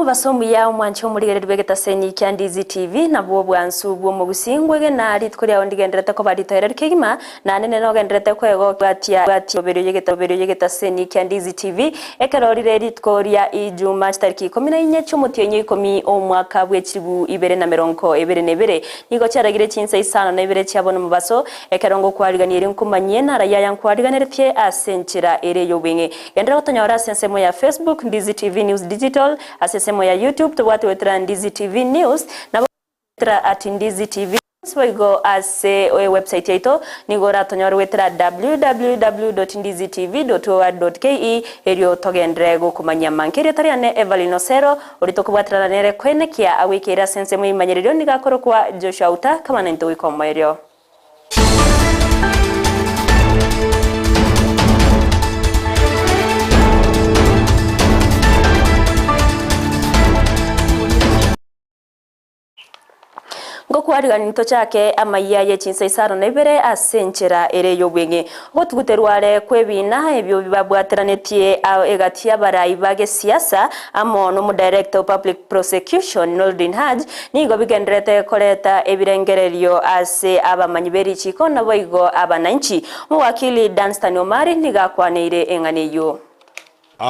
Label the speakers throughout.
Speaker 1: Omobaso omuya omwanche omorigereria bw'egetaseni kia Ndizi TV nabwo obwansu bw'omogusii ngwegena rituko riao ndigenderete koba ritoereru kegima naende nere nogenderete kwegokwatia roberio y'egetaseni kia Ndizi TV ekero rire rituko ria Ijuma chitariki ikomi na inye chi'omotienyi oikomi omwaka bwe chilifu ibere na merongo ebere na ebere nigo chiaragire chinsa isano na ibere chia bono mobaso ekero ngokwarigania erio nkomanyie naraia aya nkwariganeretie ase enchera ere y'obweng'e Genderera gotonyora ase ensemo ya Facebook, Ndizi TV News Digital, ase ensemo ya YouTube tobwate goetera Ndizi TV News, nabo goetera at Ndizi TV News, boigo ase ewebsite yaito nigo oratonyore goetera www.ndizitv.or.ke erio togenderere gokomanyia amange. Erieta riane Evelyn Osero, oria tokobwaterana nere koenekia agoikeire ase ensemo y'ebimanyererio nigo akorokwa Joshua Uta, kaba naintwe goika omoerio. Ngokwarigani tochake amayia ye chinsa isano na ibere ase enchera ere y'obweng'e. Ogotuguterwa are kw'ebiina ebio bibabwateranetie egati y'abarai ba gesiasa amo n'Omodirector o Public Prosecution Noordin Haji nigo bigendererete koreta ebirengererio ase abamanyi be richiko naboigo abananchi. Omowakili Danstan Omari nigo akwaneire eng'ana eyio.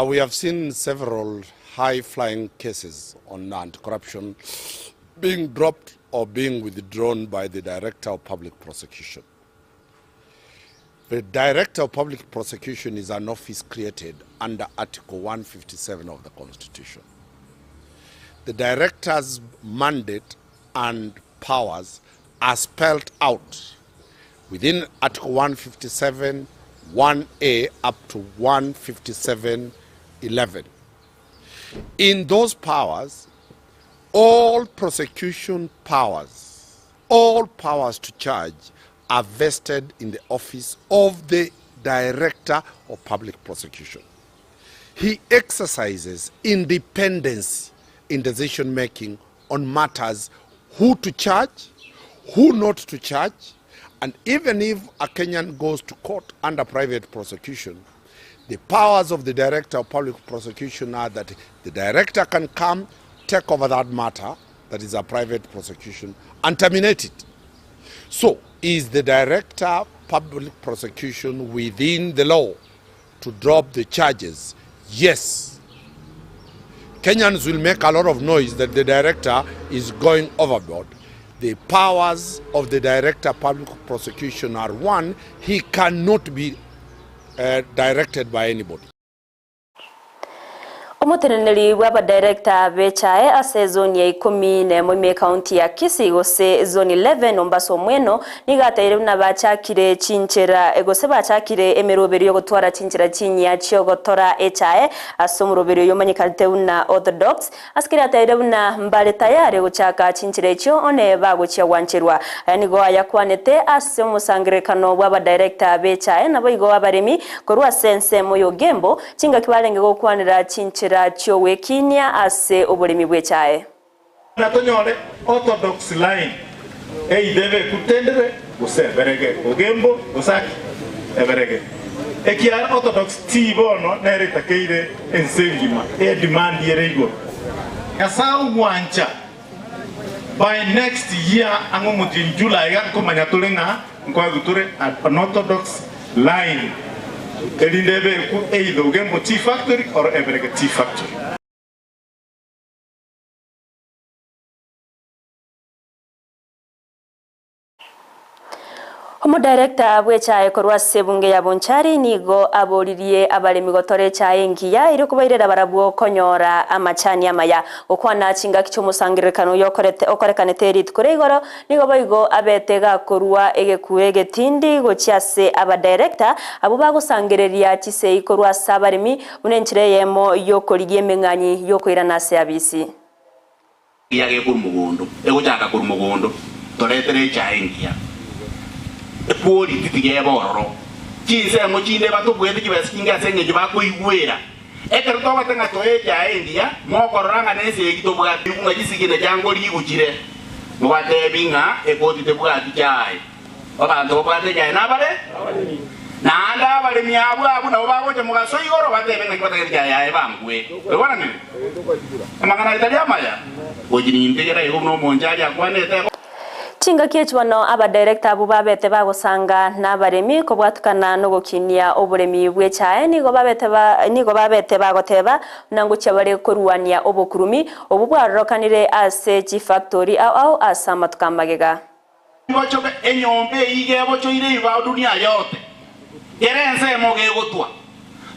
Speaker 2: We have seen several high flying cases on anti-corruption being dropped or being withdrawn by the Director of Public Prosecution. The Director of Public Prosecution is an office created under Article 157 of the Constitution. The Director's mandate and powers are spelled out within Article 157 1A up to 157 11. In those powers, all prosecution powers, all powers to charge are vested in the office of the Director of Public Prosecution. He exercises independence in decision making on matters who to charge, who not to charge, and even if a Kenyan goes to court under private prosecution, the powers of the Director of Public Prosecution are that the director can come, take over that matter, that is a private prosecution, and terminate it. So, is the Director Public Prosecution within the law to drop the charges? Yes. Kenyans will make a lot of noise that the director is going overboard. The powers of the director public prosecution are one, he cannot be uh, directed by anybody.
Speaker 1: Omoteneneri bw'abadirector b'echae ase ezoni ya ikomi nemo ime ekaunti ya Kisii gose Zone 11 Ombasa Omweno nigo ateire buna bachakire chinchera gose bachakire emeroberi yogotwara chinchera chinyia chiogotora echae ase omoroberi oyo omanyekanete buna Orthodox Ase keria ateire buna mbare tayari gochaka chinchera echio one bagochia gwancherwa. Aya nigo ayakwanete ase omosangererekano bw'abadirector b'echae naboigo abaremi korwa ase ensemo y'Ogembo, chingaki barenge gokwanera chinchera chi'ogwekinia ase oboremi bw'echae.
Speaker 3: Buna tonyore orthodox line either ebe ekutendere gose eberege, Ogembo gose aki eberege. Ekiagera orthodox tea bono nere etakeire ense engima, e demand ere igoro. Nyasae ogwancha by next year ang'e omotienyi July iga nkomanya tore ng'a nkoegwa tore an orthodox line erinde ebe eku either Ogembo tea factory or Eberege tea factory.
Speaker 1: Omodirector bw'echae korwa ase ebunge ya Bonchari nigo aboririe abaremi gotora echae engiya erio kobairera barabwo konyora amachani amaya. Gokwana chingaki chi'omosangererekano oyo okorekanete rituko ria igoro nigo boigo abete gakorua egekuro egetindi gochia ase abadirector abwo bagosangereria chisegi korwa ase abaremi Buna enchera eyemo y'okorigia emeng'anyi y'okoirana ase abisi.
Speaker 4: Engiya gekorwa mogondo, egochaka korwa mogondo, toretere echae engiya. Equality tiga ebe ororo. Chinsemo chinde batobwete chibesa chinge ase eng'encho bakoigwera. Ekero togoteba ng'a toe echae engiya, mokorora ng'a nesegi tobwate ng'a chisigina chiango rigochire, mobatebi ng'a ekoti tebwati chae. Abanto babwate echae nabare? Naende abaremi abwo abwo nabo bagocha mogaso igoro batebe ng'aki batagete echae yaye bankwe. Oigwananire? Amang'ana aye tari amaya? Gochia nintegera igo buna omonchari akwanete.
Speaker 1: Chingaki echi bono abadirector abwo babete bagosanga nabaremi kobwatukana nogokinia oboremi bw'echae nigo babete nigo babete bagoteba buna ngochia bare koruania obokurumi obwo bwarorokanire ase chifactori ao ao ase amatuko amagega.
Speaker 4: Bochoke enyomba eyio iga ebochoire ebibao dunia yote, kera ensemo gegotwa.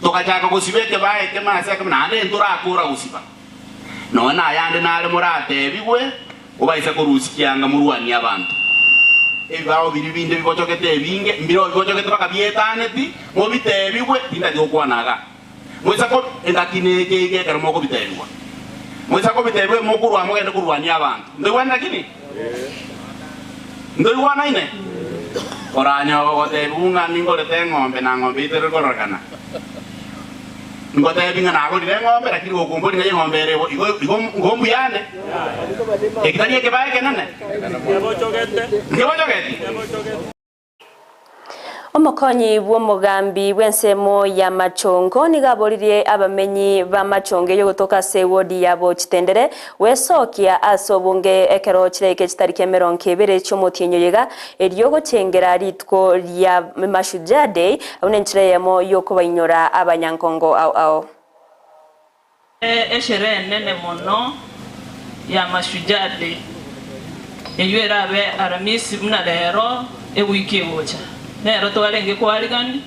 Speaker 4: Togachaka gosiba ekebao ekemo ase ekemo, naende ntorakora gosiba. Nonya nayande nare moratebigwe, Obaise korusia chianga morwanie abanto. Ebibao biria binde bibochogete ebinge, mbireo bibochogete mpaka bietaneti, mobitebigwe, tindati gokwana iga. Moisa ko engaki neche iga ekero mokobitebigwa. Moisa kobitebigwa emokorwa mogende korwania abanto. Ntoigwane lakini? Ntoigwanaine? Oranyoge gotebigwa ng'a ningorete eng'ombe na ng'ombe eyio teri kororekana. Ngotebi ng'a nagorire eng'ombe lakini gokombori ng'a eng'ombe ere igo igo igo igo mbuyande. Eki tari ekebae ekenene? Nkebochogeti?
Speaker 1: Omokonyi bw'omogambi bw'ensemo ya Machongo nigo aboririe abamenyi ba Machongo eyogotoka ase ewodi yabo Chitendere gwesokia ase obonge ekero chidaika chitariki emerongo ebere chi'omotienyi oyo iga erio gochengera rituko ria Mashujaa Day buna enchera eyemo y'okobainyora abanyankongo ao ao.
Speaker 5: Esherehe enene mono ya Mashujaa Day eyio erabe Aramisi buna rero ewiki egocha. Nero twarenge koarigani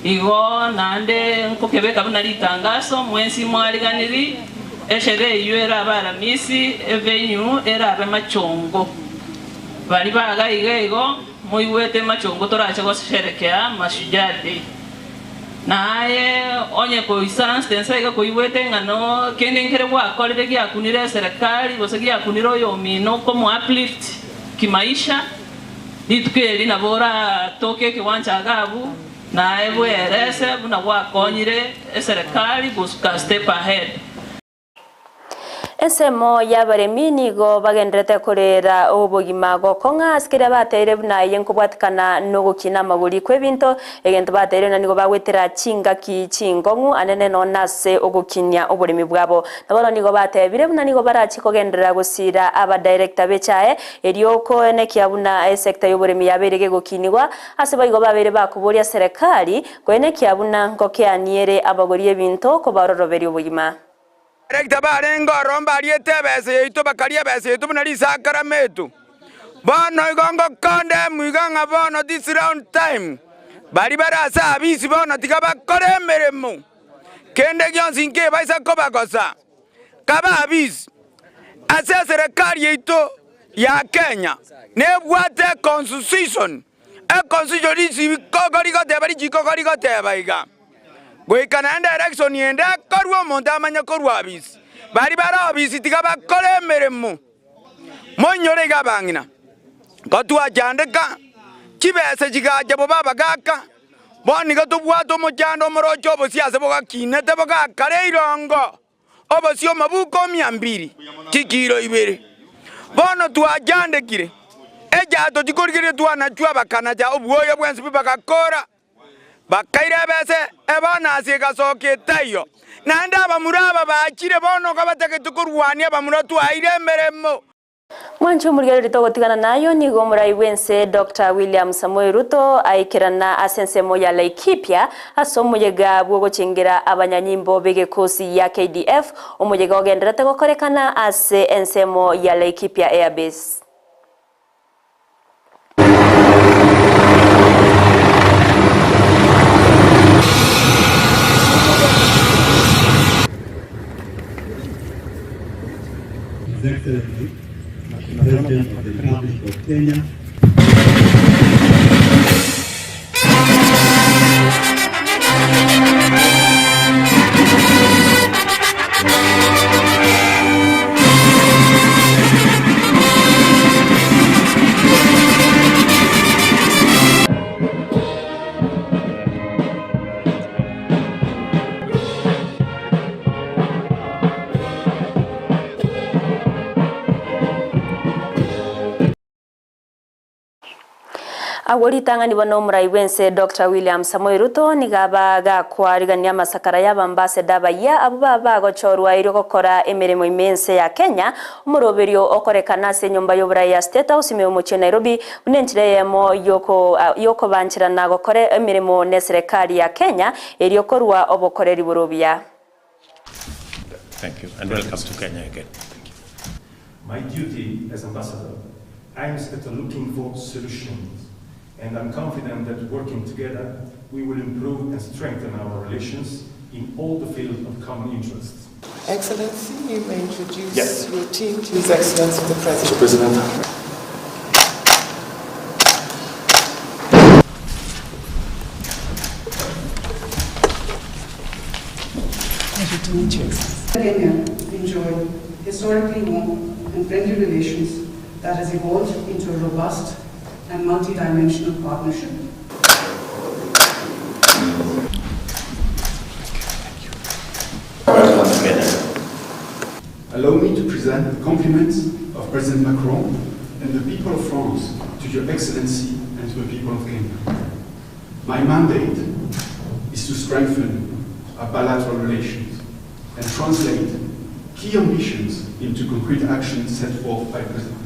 Speaker 5: igo naende nkokebeka buna ritangaso mwensi mwariganiri esherehe eyio erabe Aramisi evenue erabe Machongo. Baria baga iga igo moigwete Machongo torache gosherekea Mashujaa Day. Na aye onye koisaransta ense iga koigwete ng'a no kende nkere gwakorire giakunire eserekari gose giakunire oyomino okomo uplift kimaisha, rituko eri nabo oratoke ekiwancha iga abwo, naye bwerese buna gwakonyire eserekari gosuka step ahead.
Speaker 1: Ensemo y'abaremi nigo bagendererete koreera obogima gokong'a ase keria bateire buna eye nkobwatikana nogokina amagori kw'ebinto, egento bateire buna nigo bagwetera chingaki chinkong'u anene nonya nase ogokinia oboremi bwabo. Na bono nigo batebire buna nigo barache kogenderera gosiira abadirector b'echae erio koenekia buna esector y'oboremi yabeire gegokinigwa ase boigo babeire bakoboria serekari koenekia buna nkokeaniere abagori ebinto kobaroroberia obogima.
Speaker 6: Erector barenge ororo mbariete ebesa yaito, bakaria ebesa yaito buna risakarameto. Bono igo ngokonda emiga ng'a bono this round time, baria bare ase abisi bono tiga bakore emeremo, kende gionsi nkebaisa kobagosa. Kabe abisi ase eserekari yaito ya Kenya nebwate econstitution, econstitution risiko rigoteba richiko rigoteba iga. Goika naende election ende ekorwe omonto amanye korwa obisi. Baria bare obisi tiga bakore emeremo. Moinyore iga abang'ina, ngotwachandeka, chibesa chigacha bobe abagaka, bono iga tobwate omochando omoroche obosie ase bogakinete bogakare irongo, obosie omobuko o mia mbiri, chikiro ibere. Bono twachandekire, echato chikorigereria twanachwa bakanacha obwoyo bwensi pi bagakora. Bakaira ebese ebonasi egasoka etaiyo. Naende abamura aba bachire bono iga batagete korwania abamura twaeire emeremo.
Speaker 1: Mwanche omorigereria togotigana nayo nigo omorai bw'ense Doctor William Samoei Ruto aikerana ase ensemo ya Laikipia ase omoyega bw'ogochengera abanyanyimbo b'egekosi ya KDF, omoyega ogenderete gokorekana ase ensemo ya Laikipia Airbase.
Speaker 7: His Excellency, President of the Republic of Kenya,
Speaker 1: Agwo ritang'ani bono omorai bw'ense Doctor William Samoei Ruto nigo aba gakwarigania amasakara y'abambassador abayia abwo baba bagochorwa erio gokora emeremo ime y'ense ya Kenya omoroberio okorekana ase enyomba y'oborai ya State House ime y'omochie o Nairobi buna enchera eyemo yokobancherana gokora emeremo neserekari ya Kenya erio korwa obokoreri bore obuya.
Speaker 8: Thank you and welcome to Kenya again. Thank you.
Speaker 9: My duty as ambassador aims at looking for solutions, and I'm confident that working together we will improve and strengthen our relations in all the fields of common interests.
Speaker 10: Excellency, you may introduce yes. your team to His Excellency the President.
Speaker 9: President.
Speaker 10: Pleasure to meet you, Excellency.
Speaker 11: Kenya enjoy historically warm and friendly relations that has evolved into a robust and multidimensional partnership.
Speaker 8: Welcome to Kenya.
Speaker 7: Allow me to present the compliments of President Macron and the people of France to Your Excellency and to the people of Kenya. My mandate is to strengthen our bilateral relations and translate key ambitions into concrete actions set forth by President Macron.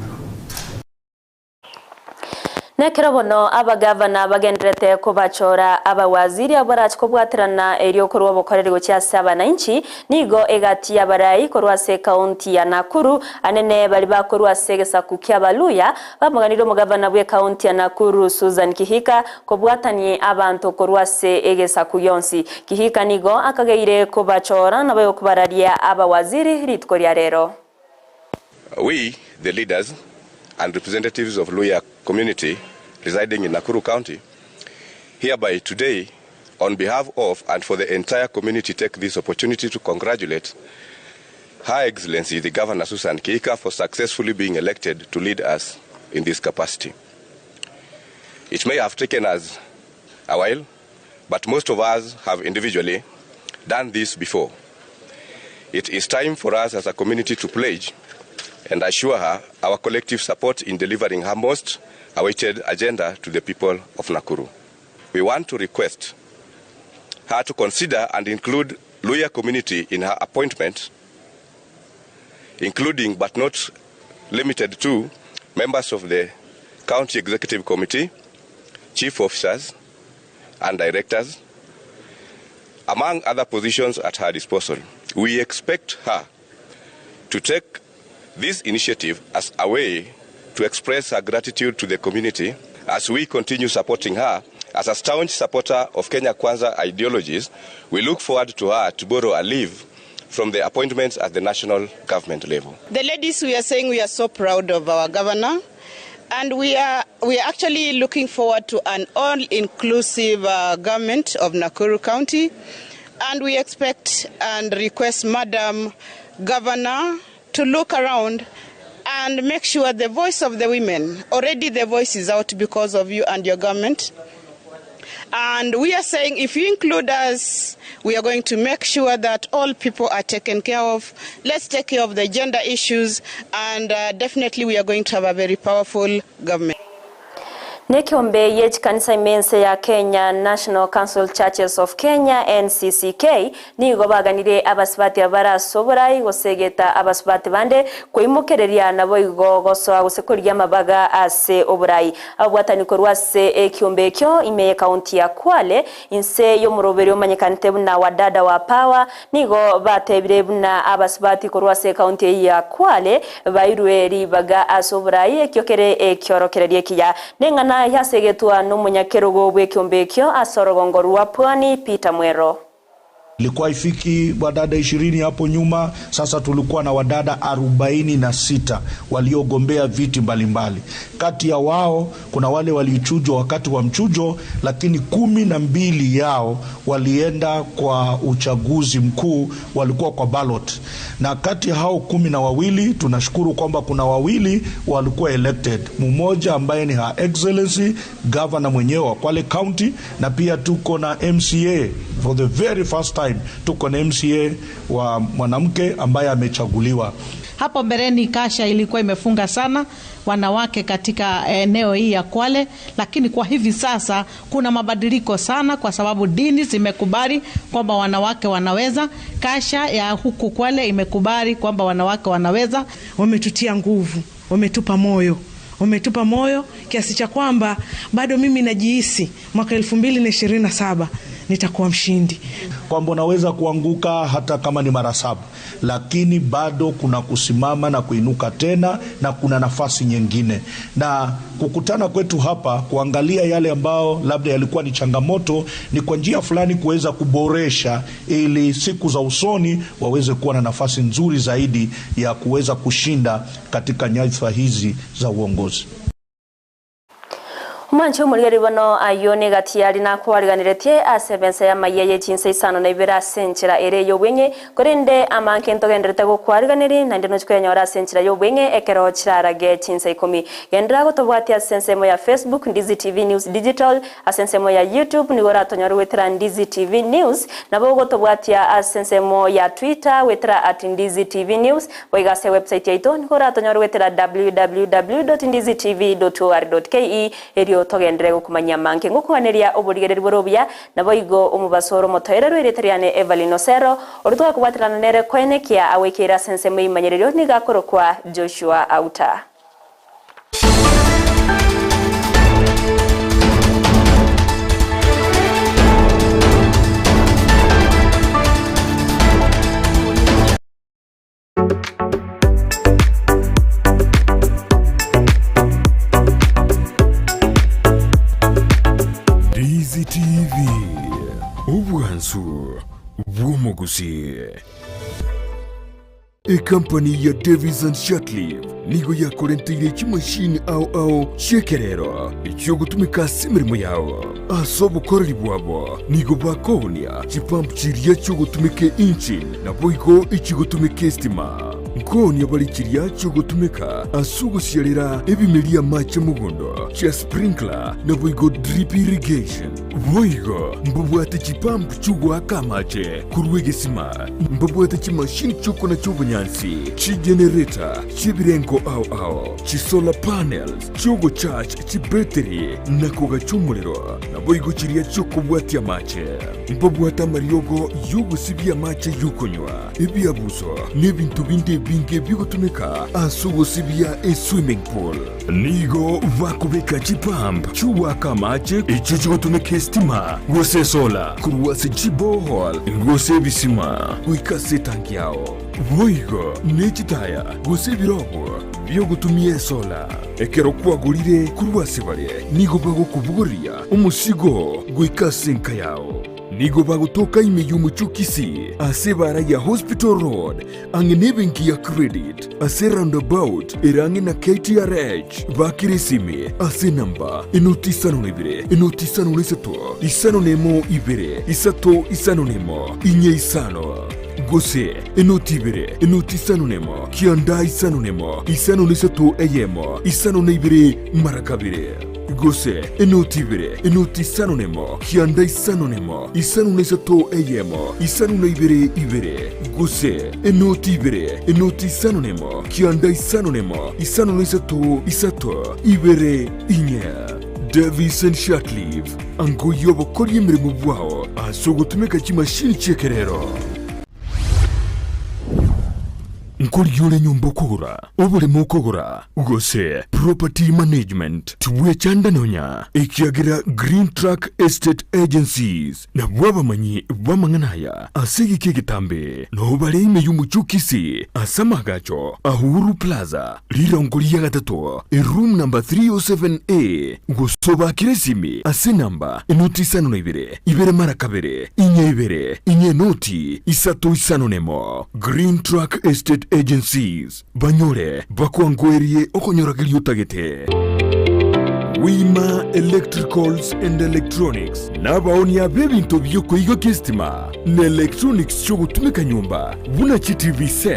Speaker 1: Nekero bono abagavana bagenderete kobachora abawaziri abwo barache kobwaterana erio korwa obokoreri gochia ase abananchi nigo egati y'abarai korwa ase ekaunti ya Nakuru anene bari bakorwa ase egesaku kia Abaluya bamoganire omogavana bwa ekaunti ya Nakuru Susan Kihika kobwatanie abanto korwa ase egesaku gionsi. Kihika nigo akageire kobachora nabo okobararia abawaziri rituko ria rero.
Speaker 12: We, the leaders and representatives of Luhya community residing in Nakuru County, hereby today, on behalf of and for the entire community, take this opportunity to congratulate Her Excellency the Governor Susan Kihika for successfully being elected to lead us in this capacity. It may have taken us a while, but most of us have individually done this before. It is time for us as a community to pledge and assure her our collective support in delivering her most awaited agenda to the people of Nakuru. We want to request her to consider and include Luhya community in her appointment, including but not limited to members of the County Executive Committee, chief officers and directors, among other positions at her disposal. We expect her to take this initiative as a way to express her gratitude to the community as we continue supporting her. As a staunch supporter of Kenya Kwanza ideologies, we look forward to her to borrow a leaf from the appointments at the national government level.
Speaker 13: The ladies, we are saying we are so proud of our governor, and we are actually looking forward to an all-inclusive government of Nakuru County, and we expect and request Madam Governor to look around and make sure the voice of the women, already the voice is out because of you and your government. And we are saying if you include us, we are going to make sure that all people are taken care of. Let's take care of the gender issues, and definitely we are going to have a very powerful government.
Speaker 1: Nekeombe ye chikanisa ime ense ya Kenya National Council Churches of Kenya NCCK nigo baganire abasubati abare ase oborai gosegeta abasubati bande koimokereria naboigo gosoa gose korigia amabaga ase oborai. Ababwatani korwa ase ekiombe ekio ime ye county ya Kwale inse y'omoroberi omanyekanete buna Wadada wa Power nigo batebire buna abasubati korwa ase ekaunti eyio ya Kwale bairwe ribaga ase oborai ekio kere ekiorokereria ekiya. Neng'ana yasegetwa n'omonyakerogo bw'ekiombe ekio ase orogongo rwa Pwani Peter Mwero.
Speaker 14: Ilikuwa ifiki wadada 20 hapo nyuma, sasa tulikuwa na wadada 46 waliogombea viti mbalimbali. Kati ya wao kuna wale walichujwa wakati wa mchujo, lakini 12 yao walienda kwa uchaguzi mkuu, walikuwa kwa ballot. Na kati ya hao 12 tunashukuru kwamba kuna wawili walikuwa elected, mmoja ambaye ni Her Excellency Governor mwenyewe wa Kwale County, na pia tuko na MCA for the very first time tuko na MCA wa mwanamke ambaye amechaguliwa.
Speaker 15: Hapo mbeleni kasha ilikuwa imefunga sana wanawake katika eneo hii ya Kwale, lakini kwa hivi sasa kuna mabadiliko sana, kwa sababu dini zimekubali kwamba wanawake wanaweza. Kasha ya huku Kwale imekubali kwamba wanawake wanaweza.
Speaker 16: Wametutia nguvu, wametupa moyo wametupa moyo kiasi cha kwamba bado mimi najihisi mwaka 2027 nitakuwa mshindi.
Speaker 14: Kwamba unaweza kuanguka hata kama ni mara saba, lakini bado kuna kusimama na kuinuka tena, na kuna nafasi nyingine. Na kukutana kwetu hapa kuangalia yale ambao labda yalikuwa ni changamoto, ni kwa njia fulani kuweza kuboresha, ili siku za usoni waweze kuwa na nafasi nzuri zaidi ya kuweza kushinda katika nyadhifa hizi za uongozi.
Speaker 1: Omwanchi omorigeri bono aywo negati yari nakwariganiretie ase ebensa ya maiya ye chinsa isano na ibere ase enchera ere ya obweng'e korende amanke ntogenderete gokwariganeri naende nochikoyanyora ase enchera ya obweng'e ekero chirarage chinsa ikomi. Gendera gotobwatia ase ensemo ya Facebook Ndizi TV News Digital ase ensemo ya YouTube nigo oratonyore gwetera Ndizi TV News nabo ogotobwatia ase ensemo ya Twitter gwetera at Ndizi TV News boiga ase ewebsite yaito nigo oratonyore gwetera www.ndizitv.or.ke erio togenderere gokumanyia amange ngokoaneria oborigereri bore obuya naboigo omobaso ore omotoereru erieta riane Evelyn Osero oria twakobwaterana nere koenekia awekeire ase ensemo eimanyererio nigo akorokwa Joshua Auta.
Speaker 17: Ndizi TV, obwansu bw'omogusii. Ekampani ya Davies and Shatliff nigo yakorenteire chimashini ao ao chi'ekerero echiogotumeka ase emeremo yao. Ase obokoreri bwabo nigo bakoonia chipump chiria chiogotumeka engine naboigo echigotumeka estima. Nkoonia bare chiria chiogotumeka ase ogosiarera ebimeria amache mogondo, chia sprinkler naboigo drip irrigation. Boigo mbabwate chipump chi'ogoaka amache korwa egesima, mbabwate chimashini chi'okonacha obonyansi, chigenerator chi'ebirengo ao ao, chisolar panels chi'ogocharge chibetiri na kogacha omorero, naboigo chiria chi'okobwatia amache. Mbabwate amariogo y'ogosibia amache y'okonywa, ebiabuso, na ebinto binde ebinge bigotumeka ase ogosibia eswimming pool. Nigo bakobeka chipump chi'ogoaka amache echio chigotumeka esitima gose esola korwa ase chiborehole gose ebisima goika ase etanki yao. Boigo ne chitaya gose ebirobo bi'ogotumia esola. Ekero kwagorire korwa ase bare, nigo bagokobogoria omosigo goika ase enka yao. Nigo bagotoka ime y'omochie o Kisii ase ebaara ya Hospital Road ang'e nebenki ya Credit ase roundabout ere ang'e na KTRH. Bakire esimi ase enamba enoti isano na ibere enoti isano na isato isano na emo ibere isato isano na emo inye isano gose enoti ibere enoti isano na emo kianda isano na emo isano na isato eyemo isano na ibere mara kabere. Gose enoti ibere, enoti isano nemo, kianda isano nemo, isano na isato eyemo, isano na ibere ibere. Gose enoti ibere, enoti isano nemo, kianda isano nemo, isano na isato isato ibere inye. Davison Shatliff, angoyia obokoria emeremo bwao ase ogotumeka chimashini chi'ekerero. Nkorigia ore nyomba okogora, oboremo okogora, gose property management, tibwechanda nonya, ekiagera Green Track Estate Agencies nabwo abamanyi b'amang'ana aya ase egeka egetambe. Nao bare ime y'omochie o Kisii ase amaagacho a Uhuru Plaza, rirongo ria gatato, eroom number 307A, gose obakere esimi ase enamba enoti isano na ibere, ibere mara kabere, inye ibere, inye enoti isato isano nemo. Green Track Estate Agencies, banyore bakwangoerie okonyora keria otagete. Wima Electricals and Electronics nabaonia b'ebinto bi'okoigokia esitima na electronics chi'ogotumeka nyomba buna chi TV set.